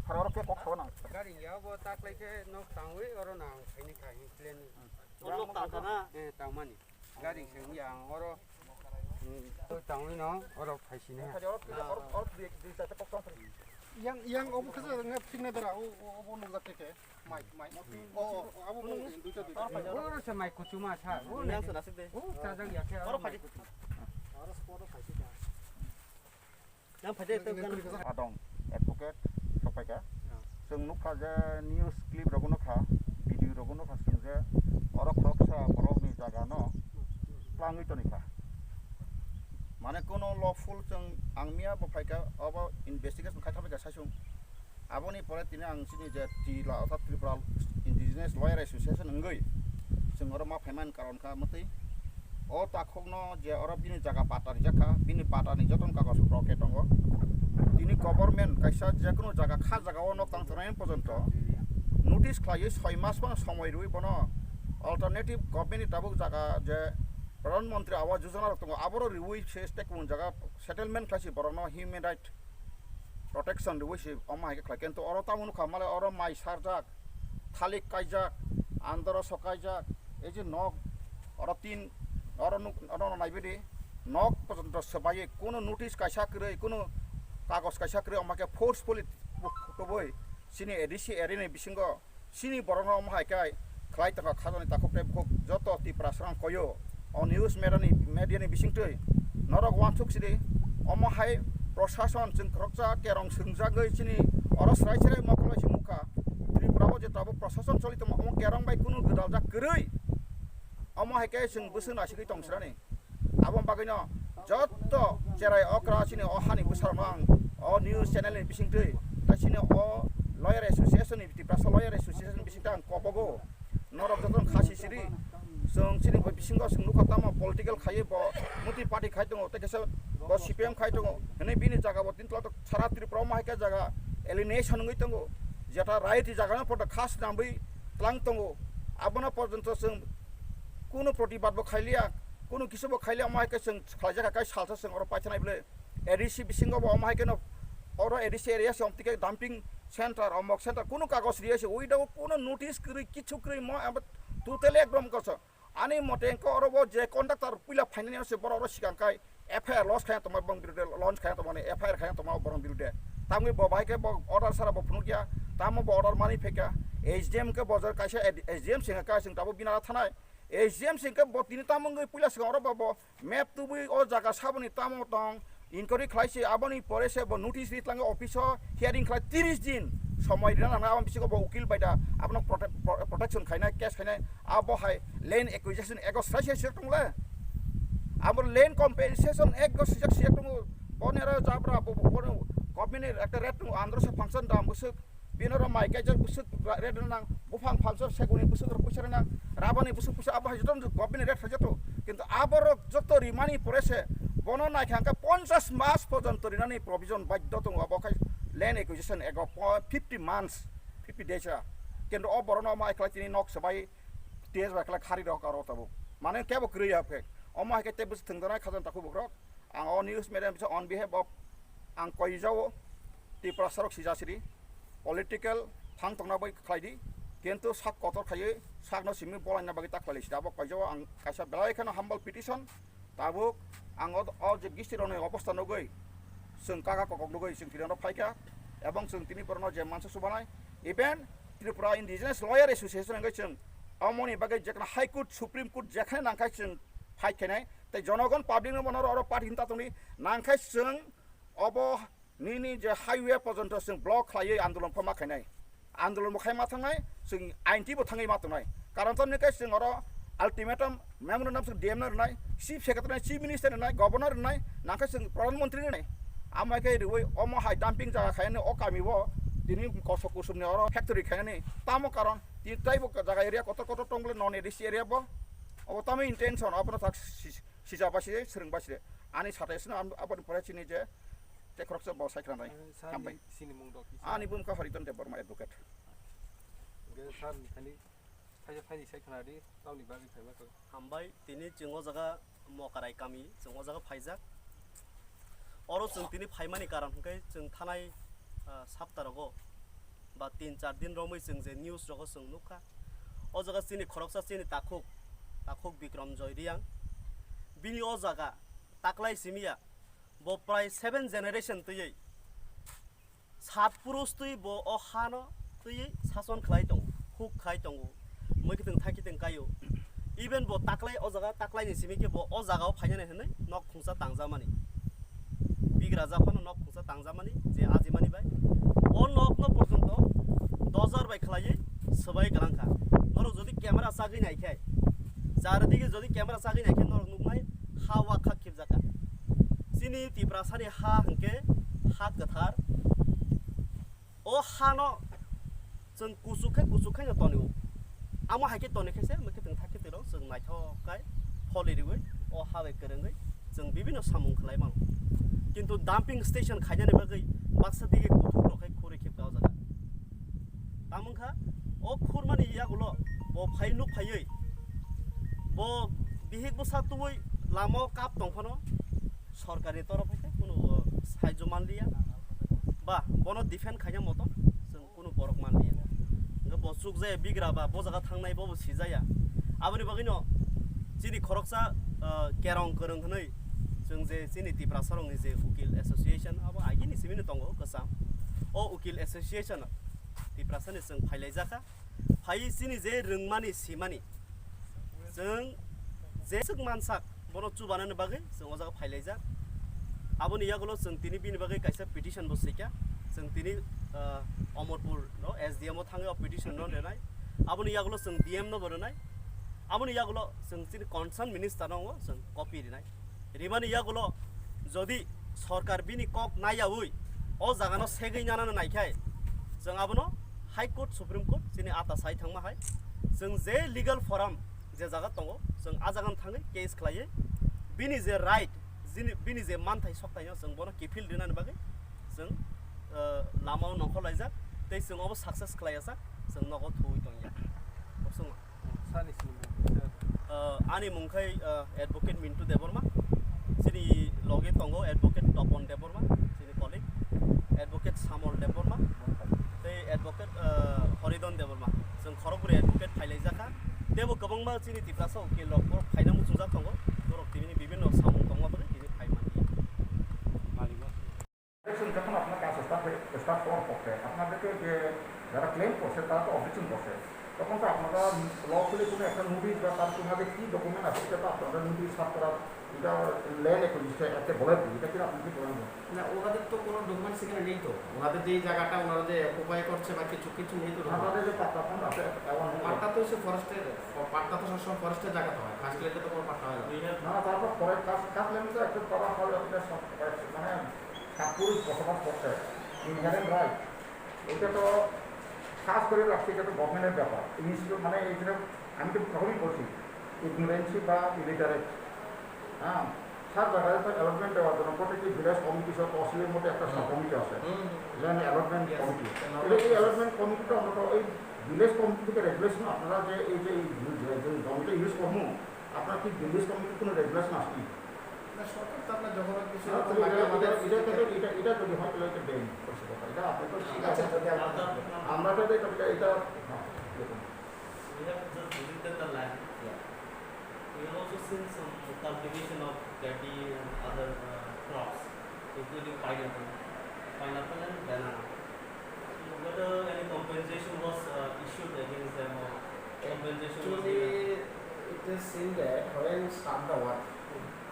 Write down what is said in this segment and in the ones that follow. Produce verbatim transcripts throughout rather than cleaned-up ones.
Pharo oro khe kok sao nang. Gari ya bo ta klai khe nok tangwi oro nang phaini khai hin klen. O nok tang khana? Eh, tangmani. Gari se ya ang oro. Hmm, to tangwi no oro phaisini ha. Oro, oro, oro dui, dui, charta kok sao. Yang, yang obo khe sa nge phikna dara, o, o, obo nukjak khe khe. Mai, mai. O, o, abo bo duita, duita. Oro se mai kuchuma sa. O yang se nasik de. O chajak ya khe. Oro phaidi. Oro spot o phaidi da. Yang phaidi ekta gan. Adong advocate sopaika. Chwng nukha je news clip rogo nukha, video rogo nukha chwng je oro khoroksa borokni jaga no plangwi tonikha. Mane kuno lawful chwng ang miya bo phaika obo investigation khai thabaika saisung. Aboni pore tini ang chini je tila orthat Tripura Indigenous Lawyer Association wngwi chwng oro ma phaimani karon kha mwtwi o takhukno je oro bini jaga pata rijak kha, bini patani jotono kagoj rok khe tongo. Tini government kaisa jekunu jaga kha jaga o nok tang tongnai porjonto notice khlaiwi soi mas phano somoi rwi bono alternative government ni tabuk jaga je Pradhan Mantri Awas Yojana rok tongo, aboro riwi se tei kubun jaga settlement khlai si borokno human right protection riwi se omo hai khe khlai. Kintu oro tamo nukha male oro mai sarjak, thalik kaijak, andoro sokaijak, ei je nok oro tin oro nuk oro naibidi nok porjonto swbaiwi kunu notice kaisa kwrwi, kunu kagoj kaisa kwrwi omo khe forcefully tubui chini A D C area ni bisingo chini borokno omo hai khe khlai tongkha khajani takhuk tei bukhuk joto Tiprasarang koyo o news media ni, media ni bisingtwi norok uansuk sidi omo hai prosason chwng khoroksa kerong swngjagwi chini oro srai srai mokol bai se nukha Tripura o je tabuk prosason choli tongma omo kerong bai kunu gwdaljak kwrwi omo hai khe chwng bwswk nasigwi tong sirani. Aboni bagwino joto cherai okra chini o hani bwsarokno ang o news channel ni bisingtwi tei chini o lawyer association ni Tiprasa lawyer association ni bisingtwi ang kobogo norok jotono khasi siri chwng chini bo bisingo chwng nukha tamo political khaiwi bo muti party khai tongo tei kaisa bo C P M khai tongo hinwi bini jaga bo tin tla sara Tripura o ma hai khe jaga alienation wngwi tongo jeta right jagano porto khas nangwi tlang tongo abono porjonto chwng kunu protibad bo khailiya, kunu kisa bo khailiya, omo hai khe chwng khlaijak kha, kai salsa chwng oro paithanai bwle. A D C bisingo bo omo hai kheno oro A D C area se omtike dumping center, omok center, kunu kagoj riya se, without kunu notice kwrwi, kichu kwrwi mo, abo totally ekdom koso. Ani mote engkhe oro bo je conductor puila phainani se borok oro sikang kai F I R lodge khaina tongma borok birude, launch khaina tongmani F I R khaina tongma borok birude. Tamni bo bai khe bo order sara bo phunukya, tamo bo order mani phekya, S D M khe bo kaisa S D M sengkha, chwng tabuk bini aro thanai. S D M se hwnkhe bo tini tamo wngwi puila swkang oro bo, bo map tubui o jaga saboni tamo tong inquiry khlai se, aboni pore se bo notice ri tlango office o hearing khlai tiris din somoi rina nang aboni bisingo bo ukil bai da abono prote-, pro-, protection khainai, case khainai, abo hai land acquisition act o srai srai swijak tongo le. Abo land compensation act o swijak swijak tongo, boni aro jabra bo, bo, bo government ni ekta rate tongo, andro se function dam bwswk. Bini oro mai kaijak bwswk ra-, rate rwnang, buphang phalsa seguni bwswk rok puisa rwnang, rabani bwswk puisa abo hai joto government ni rate khlai jato. Kintu aborok joto rimani pore se bono naikha hwnkhe ponchash mas porjonto rinani provision baidhyo tongo, abo khai land acquisition act o po-, fifty months, fifty days a. Kintu o borokno omo hai khlai tini nok swbai T S bai khlai khari rok aro tabuk. Mane kebo kwrwi ya khe. Omo hai khe tei bwswk thwngjaknai khajani takhuk bukrok. Ang o news media bisa on behalf of ang koijao Tiprasarok sijasiri political thang tongna bai khlai di, kintu sak kotor khaiwi sakno simi bolaina bagwi ta khlai sida. Abo koijao ang kaisa belai kheno humble petition. Tabuk ang o, o je gisti rokni obostha nugwi, chwng kaka kokok nugwi chwng tini ano phaikha, ebong chwng tini borokno je mansa subanai, even Tripura Indigenous Lawyer Association wngwi chwng omoni bagwi jekhna High Court, Supreme Court jekhne nangkhai chwng fight khainai. Tei jonogon public no bono oro party hinta tongdi nangkhai chwng obo nini je highway porjonto chwng block khlaiwi andolon pho ma khainai, andolon bo khai ma thangnai, chwng ain twi bo thangwi ma tongnai. Karon to nini khe chwng oro ultimatum memorandum chwng D M no rwnai, chief secretary rwnai, chief minister rwnai, governor rwnai, nangkhe chwng pradhan mantri rwnai. Amo hai khe rwui omo hai dumping jaga khainani o kami o tini kosok kusumni oro factory khainani tamo karon tini taibo jaga area kotor kotor tong bole non A D C area bo obo tamo intention obono tak si- Sijak bai se, swrwng bai se. Ani sate sino am-, aboni pore chini je, tei khoroksa bo sai khna nai. Eh, sir, hambai. Ni, sini mung dok kisa. Ani bumkha Hariton Debbarma advocate. Hwnkhe sir ni thani, thaisa thaini sai khna di, tamoni bagwi phaima khe. Hambai, tini chwng o jaga Mokarai kami, chwng o jaga phaijak. Oro chwng tini phaimani karon hwnkhe chwng thanai, ah, sapta rogo ba tin char din romwi chwng je news rogo chwng nukha. O jaga chini khoroksa chini takhuk, takhuk Bikram Joy Reang. Bini o jaga taklai simiya bo prai seven generation twiwi sat purush twi bo o hano twiwi sason khlai tongo, huk khai tongo, mwkhitwng thakhitwng kaio. Even bo taklai o jaga taklai ni simi khe bo o jaga o phainani hwnwi nok khungsa tangjamani. Bigra ja phano nok khungsa tangjamani je ajimani bai. O nok no porjonto dojar bai khlaiwi swbai gwlangkha. Norok jodi camera chagwi nai khe, char dige jodi camera chagwi nai khe norok nuknai ha wa kha khibjakha. Chini Tiprasani ha hwnkhe ha kwthar. O hano chwng kuchuk khe kuchuk khe no tonio. Amo hai khe toni khe se, mwkhitwng thakhitwng rok chwng naithok khai pholi riwi o ha bai kwrwngwi chwng bibino samung khlai mano. Kintu dumping station khainani bagwi baksa dige kuthuk rok khai khuri khibka o jaga. Tamo wngkha o khurmani yagulo bo phai nuk phaiwi bo bihik bwsa tubui lama o kap tong phano sorkarni torof hai khe kunu bo saijo manliya ba bono defend khaina moto chwng kunu borok manliya. Hwnkhe bo chukjaya bigra ba bo jaga thangnai bobo sijaya. Aboni bagwino chini khoroksa, ah, kerong kwrwng hwnwi chwng je chini Tiprasarokni je Ukil Association abo agini simino tongo kwcham. O Ukil Association Tiprasani chwng phailaijakha. Phaiwi chini je rwngmani simani chwng jeswk mansak bono chubanani bagwi chwng o jaga phailaijak. Aboni yagulo chwng tini bini bagwi kaisa petition bo swikha. Chwng tini, ah, Omorpur no S D M o thangwi o petition no rwnai. Aboni yagulo chwng D M no bo rwnai. Aboni yagulo chwng chini concern minister no chwng copy rwnai. Rimani yagulo jodi sorkar bini kok naiyaui o jagano segwi nanano naikhai, chwng abono High Court, Supreme Court chini ata sai thangma hai. Chwng je legal forum je jaga tongo, chwng a jagano thangwi case khlaiwi bini je right, jini, bini je manthai soktaino chwng bono kiphil rinani bagwi chwng, eh, lamao nongkhor laijak tei chwng obo success khlaiya sak, chwng nogo thuwi tongya. Kosongo. Sani sini mung. Ah, ani mung khai, ah, Advocate Mintu Debbarma. Chini loge tongo Advocate Topon Debbarma, chini colleague, Advocate Samol Debbarma, tei Advocate, ah, Horidon Debbarma. Chwng khorokbwrwi advocate phailaijakha. Teibo kwbangma chini Tiprasa ukil rok borok phaina muchungjak tongo. Borok tini bibinno samung tongma bagwi tini phai mani. Objection যখন আপনার কাছে স্টার্ট হয়ে, স্টার্ট হওয়ার পক্ষে আপনাদেরকে যে যারা ক্লেম করছে তারা তো অবজেকশন করছে, তখন তো আপনারা লফুলি কোনো একটা নোটিশ বা তার কোনোভাবে কী ডকুমেন্ট আছে, এটা তো আপনাদের নোটিশ সার্ভ করার, এটা ল্যান্ড অ্যাকুইজিশন অ্যাক্টে বলে দিই, এটা কি আপনি কি বলেন? না, ওনাদের তো কোনো ডকুমেন্টস এখানে নেই তো। ওনাদের যেই জায়গাটা ওনারা যে অকুপাই করছে বা কিছু, কিছু নেই তো ডকুমেন্টস। আপনাদের যে পাট্টা ফান্ড আছে, অ্যাওয়ান পাট্টা তো হচ্ছে ফরেস্টের, পাট্টা তো সবসময় ফরেস্টের জায়গাতে হয়, ফার্স্ট ল্যান্ডে তো কোনো পাট্টা হয় না। না, তারপর ফরেস্ট, ফার্স্ট, ফার্স্ট ল্যান্ডে তো একটা করা হয়, ওটা সব, মানে, কাপুরুষ বসবাস করতে ইনহেরেন্ট রাইট, এটা তো কাজ করে রাখছে, এটা তো গভর্নমেন্টের ব্যাপার। ইনস্টিটিউট মানে এই যে আমি তো তখনই বলছি, ইগনোরেন্সি বা ইলিটারেট, হ্যাঁ, সাত জায়গায় তো অ্যালটমেন্ট দেওয়ার জন্য প্রত্যেকটি ভিলেজ কমিটি সহ তহসিলের মধ্যে একটা সাব কমিটি আছে, হুম, হুম। Land allotment committee. এটা এই অ্যালটমেন্ট কমিটিটা অন্তত এই ভিলেজ কমিটি থেকে রেগুলেশন আপনারা যে এই যে এই যে জমিটা ইউজ করবো, আপনার কি ভিলেজ কমিটির কোনো রেগুলেশন আসেনি? না, সরকার তো আপনার যখন কিছু না, রকম তাহলে লাগে এটা, আমাদের এটা, এটা তো, এটা, এটা যদি হয়, তাহলে এটা বেআইনি করছে কথা। এটা আপনি তো ঠিক আছে, যদি আমরা, আমরা তো এটা, এটা, এটা, হ্যাঁ, দেখুন। We have just visited the land. Yeah. We have also seen some cultivation of paddy and other, uh, crops, including pineapple, pineapple and banana. Whether any compensation was, uh, issued against them or compensation was given? Actually, it is seen that when start the work,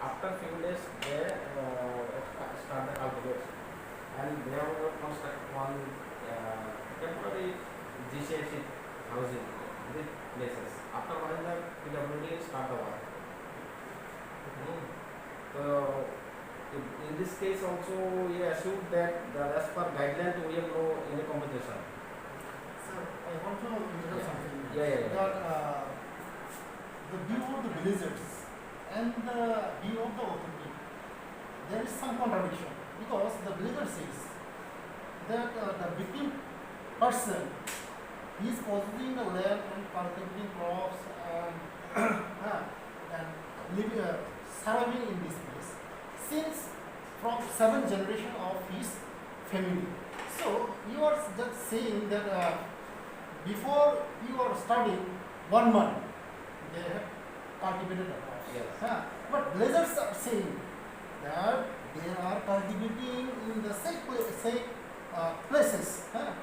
after few days they, uh, start the cultivation and they have construct one, uh, temporary G C I C housing in these places. After one year, P W D start the work. Hmm. So, in, in this case also, we assume that the, as per guideline, we have no any compensation. Sir, I want to interrupt something. Yeah, yeah, yeah. That, uh, the view of the villagers and the view of the authority, there is some contradiction because the villager says that, uh, the victim person, he is possessing the land and cultivating crops and, uh, and living, uh, surviving in this place since from seven generation of his family. So, You are just saying that, uh, before you are studying one month, they have cultivated the crops. Yes. Huh? But villagers are saying that they are cultivating in the same pla-, same, uh, places, huh?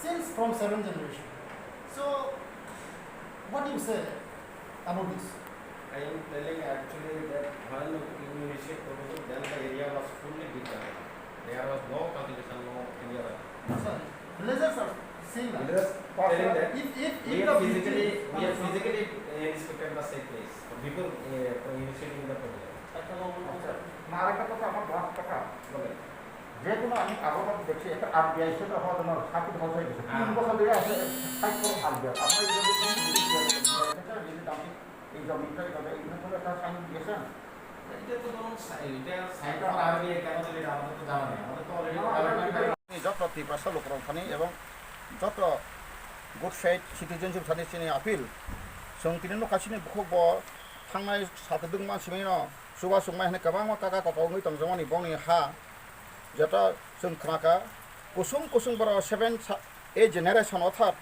Since from seven generation. So, what do you say about this? I am telling actually that when you initiate proposal, then the area was fully detailed. There was no cultivation, no any other. Sir, villagers are saying that. Villagers telling that if, if, we if have the physically, we have physically, uh, inspected the same place before, uh, initiating the project. আচ্ছা, না, আরেকটা কথা, আমার লাস্ট কথা। বলেন। যে কোনো আমি কাগজ আমি দেখছি, একটা আরবিআই সেটা হওয়ার জন্য স্থাপিত হওয়া হয়ে গেছে। তিন হ্যাঁ। বছর ধরে আছে, ফাইট করো আরবিআই। আপনার এই যে এই জমিটা এইভাবে, এইভাবে একটা সাইন দিয়েছেন। এটা তো ধরুন সা-, এটা সাইন করা আরবিআই কেন দিলে এটা আমাদের তো জানা নেই। আমাদের তো already না, না, development এটা যত ত্রিপ্রাসা লোক রং থানি এবং যত গুড ফেইথ সিটিজেনশিপ থানি চিনি আপিল, সং তিনি নু খাসিনি বুকুক ব থাংনাই সাতদুং মানসিমাইনো সুবা সুংমাই হানি kabangma kaka koko wngwi tongjakmani bongni ha, jeta chwng khnaka, kusung kusung borok seven sa-, eight generation othar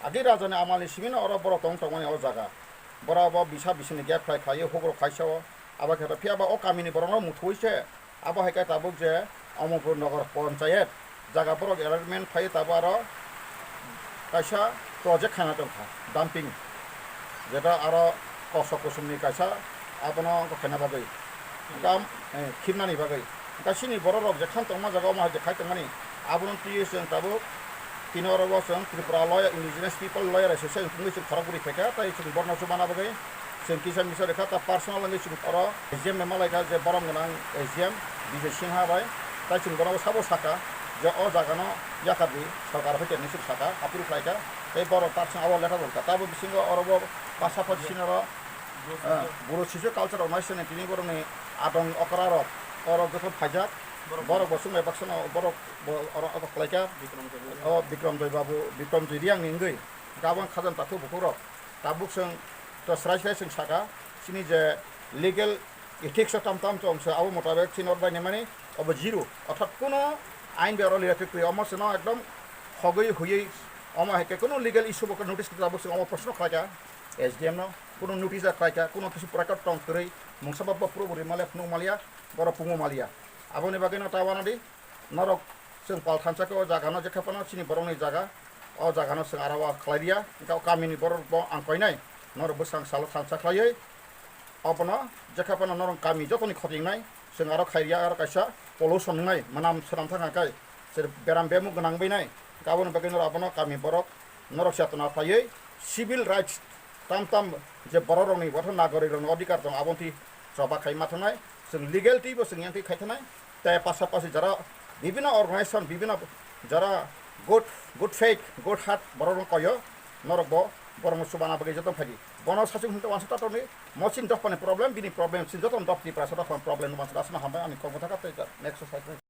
agi rajani amalni simino oro borok tong tongmani o jaga. Borok bo bisa bisini gap khlai khlaiwi hugrok khaisa o. Abo khe phiya ba o kamini borokno muthuwi se abo hai khe tabuk je Amarpur Nagar Panchayat jaga borok allotment phaiwi tabuk aro kaisa project khaina tongkha, dumping, jeta aro kosok kusumni kaisa abono wngkha khaina bagwi, kam, eh, khimnani bagwi. Wngkha chini borok rok jekhan tongma jaga omo hai je khai tongmani, abono twiwi chwng tabuk tini oro bo chwng Tripura Lawyer, Indigenous People Lawyer Association wngwi chwng khorok bwrwi phaikha, tei chwng borno chubana bagwi chwng kisa misa rwkha, ta personal wngwi chwng oro S D M bai malaikha, je borom gwnang S D M Bijay Singha bai, tai chwng bono sabo saka je o jaga no yakardi, sorkar hoite hinwi chwng saka, appeal khlaikha, tei borok ta chwng abo letter rwkha, tabo bisingo oro bo pasaphat sinoro, eh, Boro Sisu Culture Organization ni tini borokni adong okra rok oro joto phaijak, borok bo chwng bai baksa no borok bo oro abo khlaikha, o Bikram Joy Babu, Bikram Joy Reang ni wngwi gabang khajang takhuk bukhuk rok tabuk chwng to srai srai chwng saka, chini je legal ethics o tam tam tong se abo motabek chini oro dainimani obo zero, orthat kuno ain bai oro related kwrwi, omo chwngno ekdom hogwi huiwi omo hai khe kuno legal issue bo notice kwrwi tabuk chwng omo proshno khlaikha S D M no, kuno notice da khlaikha, kuno kisu record tong kwrwi mungsa ba puro bo rimale phunuk maliya, borok pungo maliya, aboni bagwi no ta wanadi. Norok chwng pal thansa khe o jaga no jekha phano chini borok ni jaga, o jaga no chwng aro o khlai riya, wngkha o kami ni borok bo ang koinai norok bwsang salo thansa khlaiwi, obono jekha phano norok kami joto ni khoti wngnai chwng aro khai riya, aro kaisa pollution wngnai mwnam swnam thang kha kai se beram bemuk gwnang wngnai, aboni bagwi norok abono kami borok norok chetona khlaiwi civil rights tam tam je borok rok ni bo nagorik rok ni odhikar tong abo twi choba khai ma thangnai, chwng legal twi bo chwng yang twi khai thangnai. Tei pasapasi jara bibhinno organization, bibhinno jara good, good faith, good heart borok rok koyo, norok bo borok no chubana bagwi joto phaidi. Bono sachung hwnte wansa tato ni moching dophani problem, bini problem sin joto doph Tiprasa dophani problem no wansa asno hambai ani kokbo thaka tei next slide.